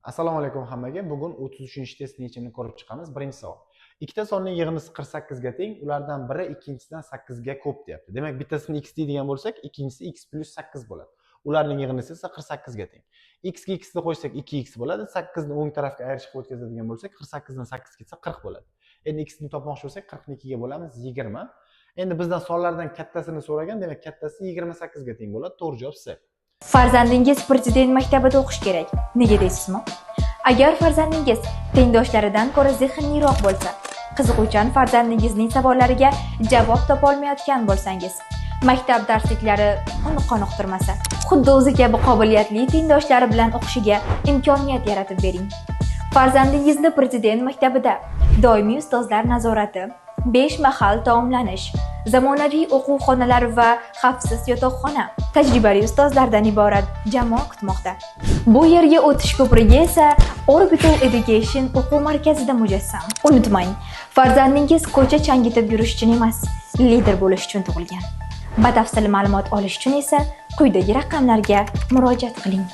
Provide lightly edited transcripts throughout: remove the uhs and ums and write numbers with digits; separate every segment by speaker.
Speaker 1: Assalomu alaykum hammaga. Bugun 33-testni yechimini ko'rib chiqamiz. Birinchi savol. Ikkita sonning yig'indisi 48 ga teng, ulardan biri ikkinchisidan 8 ga ko'p deyapti. Demak, bittasini x deydigan bo'lsak, ikkinchisi x plyus 8 bo'ladi. Ularning yig'indisi esa 48 ga teng. X ga x ni qo'shsak 2x bo'ladi. 8 ni o'ng tarafga ayirishib o'tkazadigan bo'lsak, 48 dan 8 ketsa 40 bo'ladi. Endi x ni topmoqchi bo'lsak, 40 ni 2 ga bo'lamiz, 20. Endi bizdan sonlardan kattasini so'ragan, demak, kattasi 28 ga teng bo'ladi. To'g'ri javob C.
Speaker 2: Farzandingiz Prezident maktabida o'qishi kerak. Nega deysizmi? Agar farzandingiz tengdoshlaridan ko'ra zehnliroq bo'lsa, qiziquvchan farzandingizning savollariga javob topolmayotgan bo'lsangiz, maktab darsliklari uni qoniqtirmasa, xuddi o'zi kabi qobiliyatli tengdoshlari bilan o'qishiga imkoniyat yaratib bering. Farzandingizni Prezident maktabida doimiy ustozlar nazorati, 5 mahal taomlanish, zamonaviy o'quv xonalari va xavfsiz yotoqxona, tajribali ustozlardan iborat jamoa kutmoqda. Bu yerga o'tish ko'prigi esa Orbital Education o'quv markazida mujassam. Unutmang, farzandingiz ko'cha changitib yurish uchun emas, lider bo'lish uchun tug'ilgan. Batafsil ma'lumot olish uchun esa quyidagi raqamlarga murojaat qiling.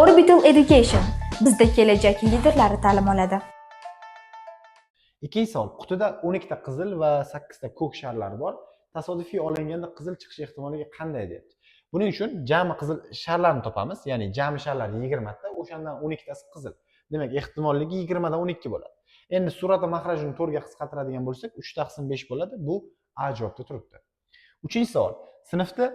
Speaker 2: Orbital Education bizda kelajak liderlari ta'lim oladi.
Speaker 1: Ikkinchi savol. Qutida 12 ta qizil va 8 ta ko'k sharlar bor. Tasodifiy olinganda qizil chiqish ehtimolligi qanday deyapti. Buning uchun jami qizil sharlarni topamiz, ya'ni jami sharlar 20 ta, o'shandan 12 tasi qizil. Demak, ehtimolligi 20 dan 12 bo'ladi. Endi surati mahrajini 4 ga qisqartiradigan bo'lsak, 3 taqsim 5 bo'ladi. Bu A javobda turibdi. Uchinchi savol. Sinfda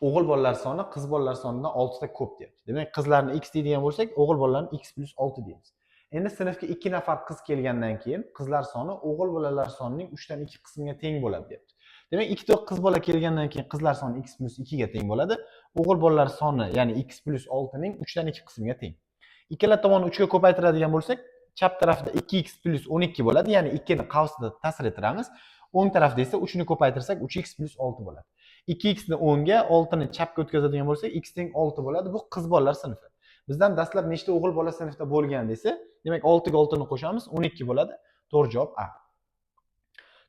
Speaker 1: o'g'il bolalar soni qiz bolalar sonidan 6 ta ko'p deyapti. Demak, qizlarni x deydigan bo'lsak, o'g'il bolalarni x plyus 6 deymiz. Endi sinfga 2 nafar qiz kelgandan keyin qizlar soni o'g'il bolalar sonining 3 dan 2 qismiga teng bo'ladi deyapti. Demak, ikkita qiz bola kelgandan keyin qizlar soni x plyus 2 ga teng bo'ladi. O'g'il bolalar soni, ya'ni x plyus 6 ning 3 dan 2 qismiga teng. Ikkala tomonni 3 ga ko'paytiradigan bo'lsak, chap tarafda 2x plyus 12 bo'ladi, ya'ni 2 ni qavsida ta'sir ettiramiz. O'ng tarafda esa 3 ni ko'paytirsak 3x plyus 6 bo'ladi. 2x ni 10 ga, 6 ni chapga o'tkazadigan bo'lsak, x teng 6 bo'ladi. Bu qiz bolalar sinfi. Bizdan dastlab nechta o'g'il bola sinfda bo'lgan desa, demak, 6 ga 6 ni qo'shamiz, 12 bo'ladi. To'g'ri javob A.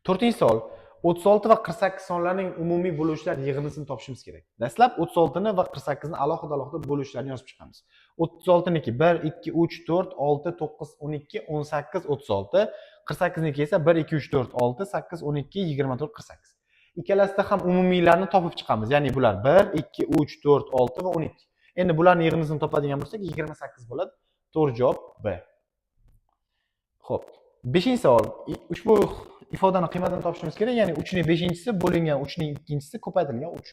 Speaker 1: To'rtinchi savol. 36 va 48 sonlarining umumiy bo'luvchilar yig'indisini topishimiz kerak. Dastlab 36 ni va 48 ni alohida alohida bo'luvchilarni yozib chiqamiz. 36 niki 1, 2, 3, 4, 6, 9, 12, 18, 36. 48 niki esa 1, 2, 3, 4, 6, 8, 12, 24, 48. Ikkalasida ham umumiylarni topib chiqamiz. Ya'ni bular 1, 2, 3, 4, 6 va 12. Endi bularning yig'indisini topadigan bo'lsak, 28 bo'ladi. To'g'ri javob B. Xo'p, 5-savol. Ushbu ifodani qiymatini topishimiz kerak, ya'ni 3 ning 5-chisi bo'lingan 3 ning ikkinchisi ko'paytirilgan 3.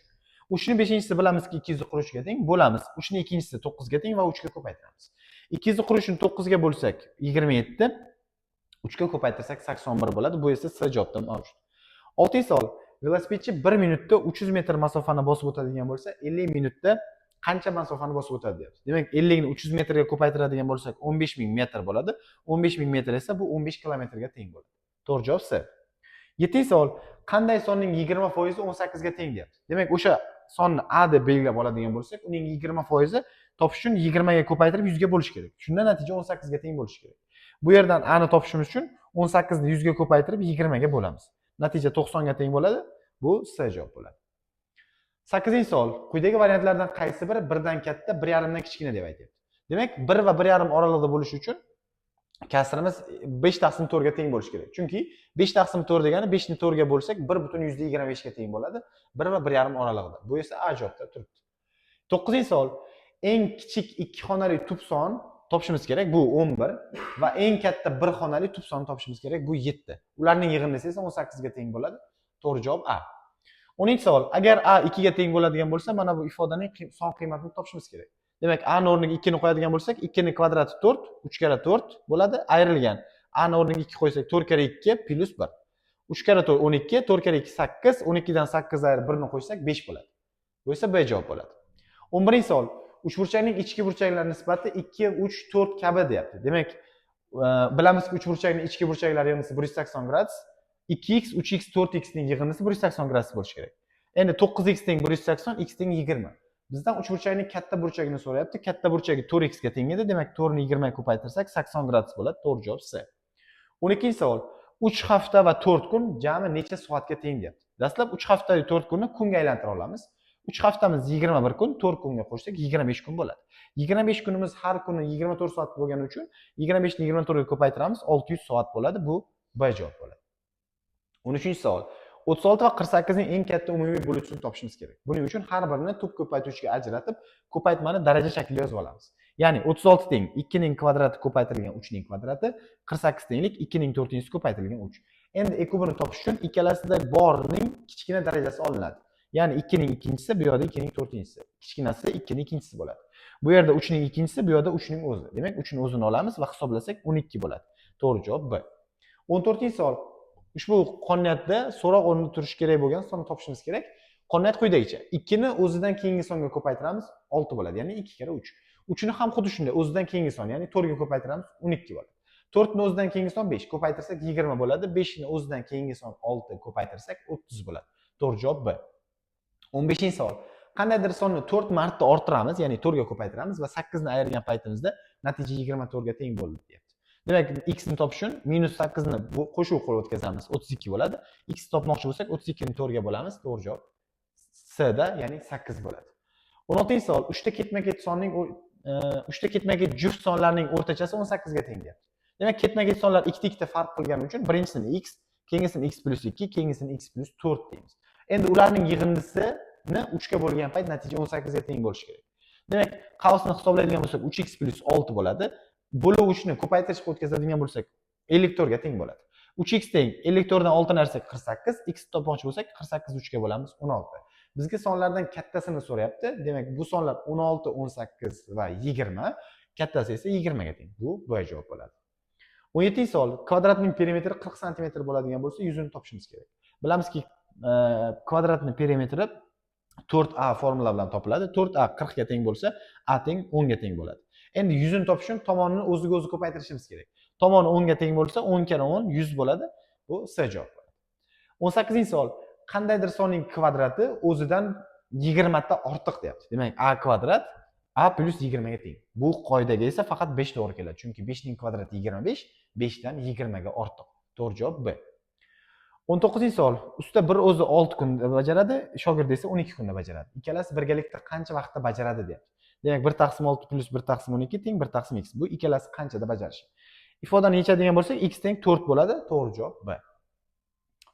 Speaker 1: 3 ning 5-chisi bilamizki 243 ga teng, bo'lamiz. 3 ning ikkinchisi 9 ga teng va 3 ga ko'paytiramiz. 243 ni 9 ga bo'lsak 27, 3 ga ko'paytirsak 81 bo'ladi. Bu esa C javobda mavjud. 6-savol. Velosipedchi 1 minutda 300 metr masofani bosib o'tadigan bo'lsa, 50 minutda qancha masofani bosib o'tadi deyapti. Demak, 50 ni 300 metrga ko'paytiradigan bo'lsak 15 000 metr bo'ladi. 15 000 metr esa bu 15 kilometrga teng bo'ladi. To'g'ri javob C. 7-savol. Qanday sonning 20% 18 ga teng deyapti. Demak, o'sha sonni A deb belgilab oladigan bo'lsak, uning 20% topish uchun 20 ga ko'paytirib 100 ga bo'lish kerak. Shunda natija 18 ga teng bo'lishi kerak. Bu yerdan A ni topishimiz uchun 18 ni 100 ga ko'paytirib 20 ga bo'lamiz. Natija 90 ga teng bo'ladi. Bu C javob bo'ladi. 8-savol. Quyidagi variantlardan qaysi biri birdan katta, 1,5 dan kichkina deb aytyapti. Demak, 1 va 1,5 oralig'ida bo'lishi uchun kasrimiz 5 taqsim 4 ga teng bo'lishi kerak. Chunki 5 taqsim 4 degani 5 ni 4 ga bo'lsak 1,25 ga teng bo'ladi. 1 va 1,5 oralig'ida. Bu esa A javobda turibdi. 9-savol. Eng kichik ikki xonali tub son topishimiz kerak. Bu 11 va eng katta bir xonali tub son topishimiz kerak. Bu 7. Ularning yig'indisi esa 18 ga teng bo'ladi. To'g'ri javob A. 10-savol. Agar A 2 ga teng bo'ladigan bo'lsa, mana bu ifodaning son qiymatini topishimiz kerak. Demak, A ni o'rniga 2 ni qo'yadigan bo'lsak, 2 ni kvadrati 4, 3 karra 4 bo'ladi, ayrilgan. A ni o'rniga 2 qo'ysak 4 karra 2 plyus 1. 3 karra 4 12, 4 karra 2 8, 12 dan 8 ayirib 1 ni qo'ysak 5 bo'ladi. Bu esa B javob bo'ladi. 11-savol. Uchburchakning ichki burchaklari nisbati 2, 3, 4 kabi deyapti. Demak, bilamizki, uchburchakning ichki burchaklari yig'indisi 180 gradus. 2x, 3x, 4x ning yig'indisi 180 gradus bo'lishi kerak. Endi 9x teng 180, x teng 20. Bizdan uchburchakning katta burchagini so'rayapti. Katta burchagi 4x ga teng edi. Demak, 4 ni 20 ga ko'paytirsak 80 gradus bo'ladi. To'g'ri javob C. 12-savol. 3 hafta va 4 kun jami necha soatga teng deyapti. Dastlab 3 hafta va 4 kunni kunga aylantira olamiz. 3 haftamiz 21 kun, 4 kunga qo'shsak 25 kun bo'ladi. 25 kunimiz har kuni 24 soat bo'lgani uchun 25 ni 24 ga ko'paytiramiz, 600 soat bo'ladi. Bu B javob bo'ladi. 13-savol. 36 va 48 ning eng katta umumiy bo'luvchisini topishimiz kerak. Buning uchun har birini tub ko'paytuvchiga ajratib, ko'paytmani daraja shaklida yozib olamiz. Ya'ni 36 teng 2 ning kvadrati ko'paytirilgan 3 ning kvadrati, 48 tenglik 2 ning to'rtinchisi ko'paytirilgan 3. Endi EQBni topish uchun ikkalasida borning kichkina darajasi olinadi. Ya'ni 2 ning ikkinchisi, bu yerda 2 ning to'rtinchisi. Kichkinasi 2 ning ikkinchisi bo'ladi. Bu yerda 3 ning ikkinchisi, bu yerda 3 ning o'zi. Demak, 3 ning o'zini olamiz va hisoblasak 12 bo'ladi. To'g'ri javob B. 14-savol. Ushbu qonuniyatda so'roq o'rnida turishi kerak bo'lgan sonni topishimiz kerak. Qonuniyat quyidagicha. 2 ni o'zidan keyingi songa ko'paytiramiz, 6 bo'ladi. Ya'ni 2 karra 3. 3 ni ham xuddi shunday o'zidan keyingi son, ya'ni 4 ga ko'paytiramiz, 12 bo'ladi. 4 ni o'zidan keyingi son 5, ko'paytirsak 20 bo'ladi. 5 ni o'zidan keyingi son 6, ko'paytirsak 30 bo'ladi. To'g'ri javob B. 15-savol. Qandaydir sonni 4 marta orttiramiz, ya'ni 4 ga ko'paytiramiz va 8 ni ayirgan paytimizda natija 24 ga teng bo'ldi deyapti. Demak, x ni topish uchun minus 8 ni bu qo'shuv qilib o'tkazamiz, 32 bo'ladi. X topmoqchi bo'lsak, 32 ni 4 ga bo'lamiz. To'g'ri javob C da, ya'ni 8 bo'ladi. 16-savol. 3 ta ketma-ket sonning 3 ta ketma-ket juft sonlarning o'rtachasi 18 ga teng deyapti. Demak, ketma-ket sonlar ikkita ikkita farq qilgani uchun birinchisini x, keyingisini x plus 2, keyingisini x plus 4 deymiz. Endi ularning yig'indisini 3 ga bo'lgan payt natija 18 ga teng bo'lishi kerak. Demak, qavsni hisoblaydigan bo'lsak 3x plus 6 bo'ladi. Bo'lib 3 ni ko'paytirish qilib o'tkazadigan bo'lsak 54 ga teng bo'ladi. 3x teng 54 dan 6 narsak 48, x topmoqchi bo'lsak 48 3 ga bo'lamiz, 16. Bizga sonlardan kattasini so'rayapti. Demak, bu sonlar 16, 18 va 20, kattasi esa 20 ga teng. Bu B javob bo'ladi. 17-savol. Kvadratning perimetri 40 sm bo'ladigan bo'lsa, yuzini topishimiz kerak. Bilamizki, kvadratning perimetri 4a formula bilan topiladi. 4a 40 ga teng bo'lsa, a teng 10 ga teng bo'ladi. Endi yuzini topish uchun tomonini o'ziga o'zi ko'paytirishimiz kerak. Tomoni 10 ga teng bo'lsa, 10 karra 10 100 bo'ladi. Bu C javob bo'ladi. 18-savol. Qandaydir sonning kvadrati o'zidan 20 marta ortiq deyapti. Demak, a kvadrat a plus 20 ga teng. Bu qoidaga esa faqat 5 to'g'ri keladi. Chunki 5 ning kvadrati 25, 5 dan 20 ga ortiq. To'g'ri javob B. 19-savol. Usta bir o'zi 6 kunda bajaradi, shogird esa 12 kunda bajaradi. Ikkalasi birgalikda qancha vaqtda bajaradi deyapti. Demak, 1 taqsim 6 plus 1 taqsim 12 teng 1 taqsim x. Bu ikkalasi qanchada bajarishi. Ifodani yechadigan bo'lsak, x teng 4 bo'ladi. To'g'ri javob B.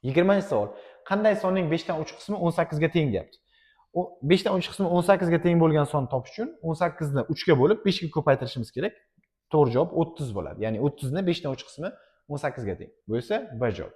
Speaker 1: 20-savol. Qanday sonning 5 dan 3 qismi 18 ga teng deyapti. U 5 dan 3 qismi 18 ga teng bo'lgan sonni topish uchun 18 ni 3 ga bo'lib 5 ga ko'paytirishimiz kerak. To'g'ri javob 30 bo'ladi. Ya'ni 30 ni 5 dan 3 qismi 18 ga teng. Bu esa B javob.